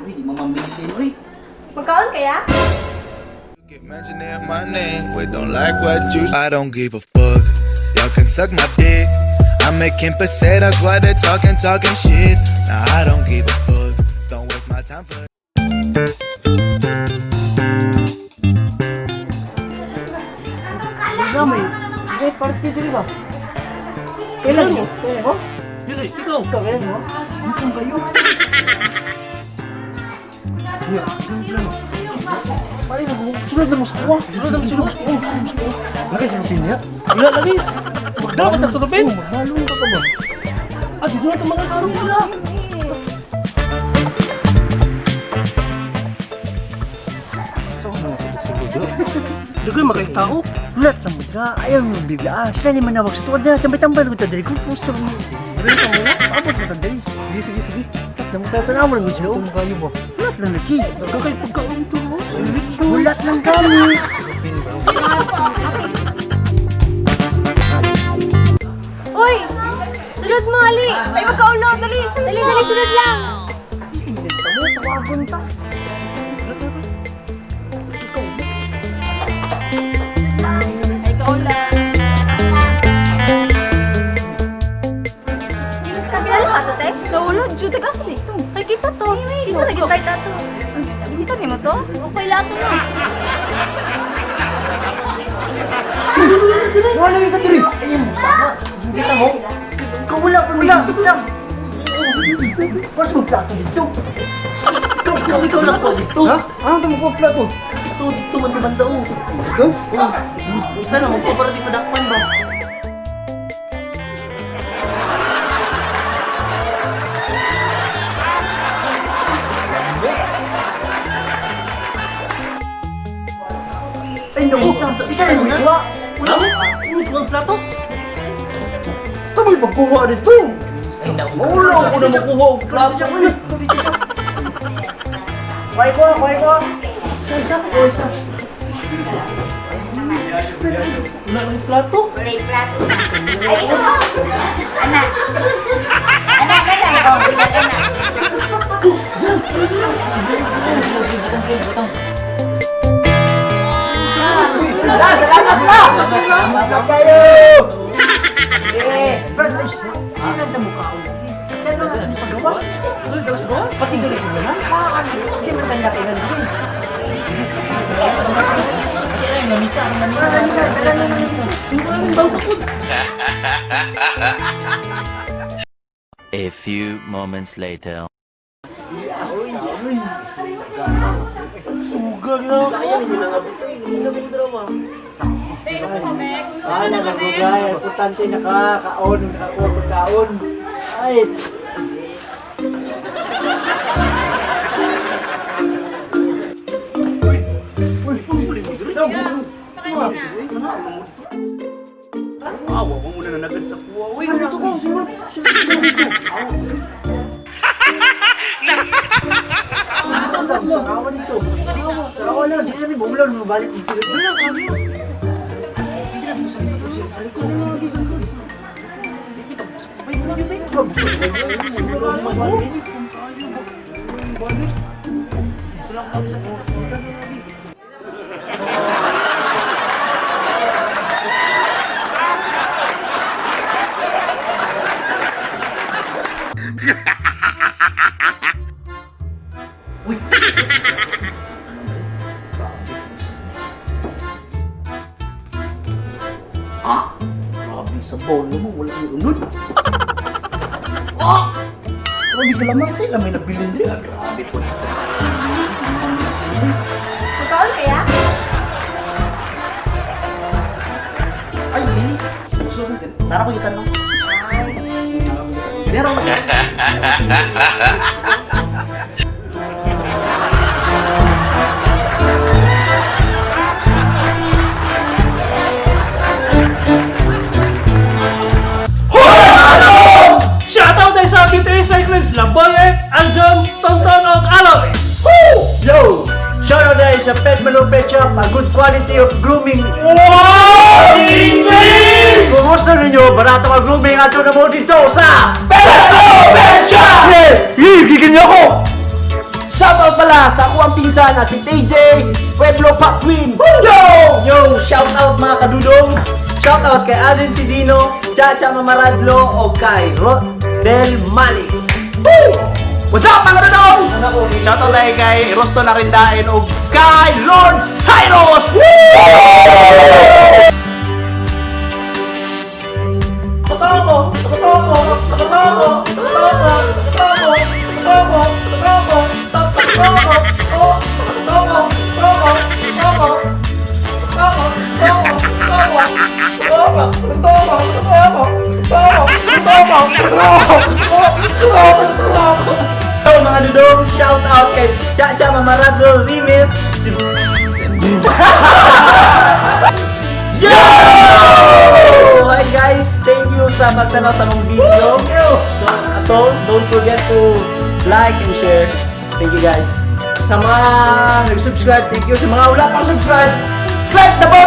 Uy, di mamamilin, uy. Magkaon kaya? Keep mentioning my name, we don't like what you. I don't give a fuck. Y'all can suck my dick. I'm making pesetas while they're talking, talking shit. Nah, I don't give a fuck. Don't waste my time for. Gamay. Hindi, party diri ba? Kailan mo? Kailan mo? Dili, ikaw. Ikaw, kailan mo? Gutom kayo. Pare, sunod na mo sa kuwa. Sunod na mo sa kuwa. Sunod na mo sa kuwa. Lagi sa lupin niya. Wala lagi. Magdala ka sa lupin. Oh, magdalo ka ka ba? Ah, di na ito mga sa lupin na. Dagay makay tao. Ulat na mo ka. Ayaw mo bigla. Sila ni manawag sa tuwad na. Tambay-tambay ko tadali. Kung puso mo. Dali ka mo. Abot mo tadali. Sige, sige, sige. Ulat na mo. Tatanaw mo lang sila. Kung kayo ba? Ulat lang lagi. Dagay pagkaon to mo. Ulat lang kami. Uy! Sulod mo, Ali! Ay, magkaon lang! Dali! Dali, dali! Sulod lang! Mo, tawagon ta. Ay, kaon lang. Kakilala ka to, te? So, wala. Jude, asa dito? Ay, kisa to. Kisa naging tayo tato. Isita ni mo to? Okay lang to, no? Wala yung kadiri. Ayun mo, sama. Kita mo. Ikaw wala pa wala. Wala. Mas magplato dito. Ikaw, ikaw, ikaw lang ko dito. Ha? Ano ito mo plato? Ito, dito, mas banda, oh. Dito? Isa na, magpo para di madakpan ba? Ay, naku. Isa na mo. Wala mo? Ano ko ang plato? Ito mo'y pagkuha dito. Ay, naku. Wala ko na makuha og plato. Kuhay ko, kuhay ko. Isa, isa. O, isa. Wala lang plato. Kulay plato na. Ay, ito! Anak! Anak ka na! Oh, anak ka na. Wala, salamat pa! Salamat kayo! Eh, Brad, ay, sino na mukha ko? Dalawa na natin pagawas. Pati galit mo naman. Hindi man tanda kailan din. Ay, namisa, ang namisa. Wala na dala na namisa. A few moments later. Sugar na ako. Kaya ninyo na nga dito, eh. Hindi na mo drama. Ah, nagagugay. Importante nakakaon, nakakuha pagkaon. Ay, Ah, wag mo muna nanagad sa kuwa, uy. dito ko, sino? Sino dito? Awa nito. Awa, awa lang. Di namin bumulaw nung balik dito. Ah! Grabe sa bowl mo, wala yung unod. Ah! Grabe kalamansi lang may nabilin din. Ah, grabe po. Magkaon kaya? Ay, Lili. Gusto ko. Tara ko yung tanong. Ay. Meron. Shoutout ay sa BTA Cyclists, Lamboye, Anjon, Tonton, og Aloy. Yo! Shout out dahil sa Pet Manu Pet Shop, a good quality of grooming. Wow! English! Kung gusto ninyo, barato ang grooming at na mo dito sa Pet Manu Pet Shop! Yeah! Yeah! Gigil niyo ako! Sa pinsan na si TJ Pueblo Paquin. Yo! Yo! Shout out, mga kadudong! Shout out kay Alvin Sidino, Chacha Mamaradlo o kay Rodel Malik. Woo! What's up, mga kadudong? Shout out tayo kay Rosto Narindain o kay Lord Cyrus! Woo! So, mga dudong, shout out kay Chacha Mamaradlo Rimes, si Yo! Hi guys, thank you sa pagtanaw sa among video. So, ato, don't forget to like and share. Thank you, guys. Sa mga nag-subscribe, thank you. Sa mga wala pang subscribe, click the bell.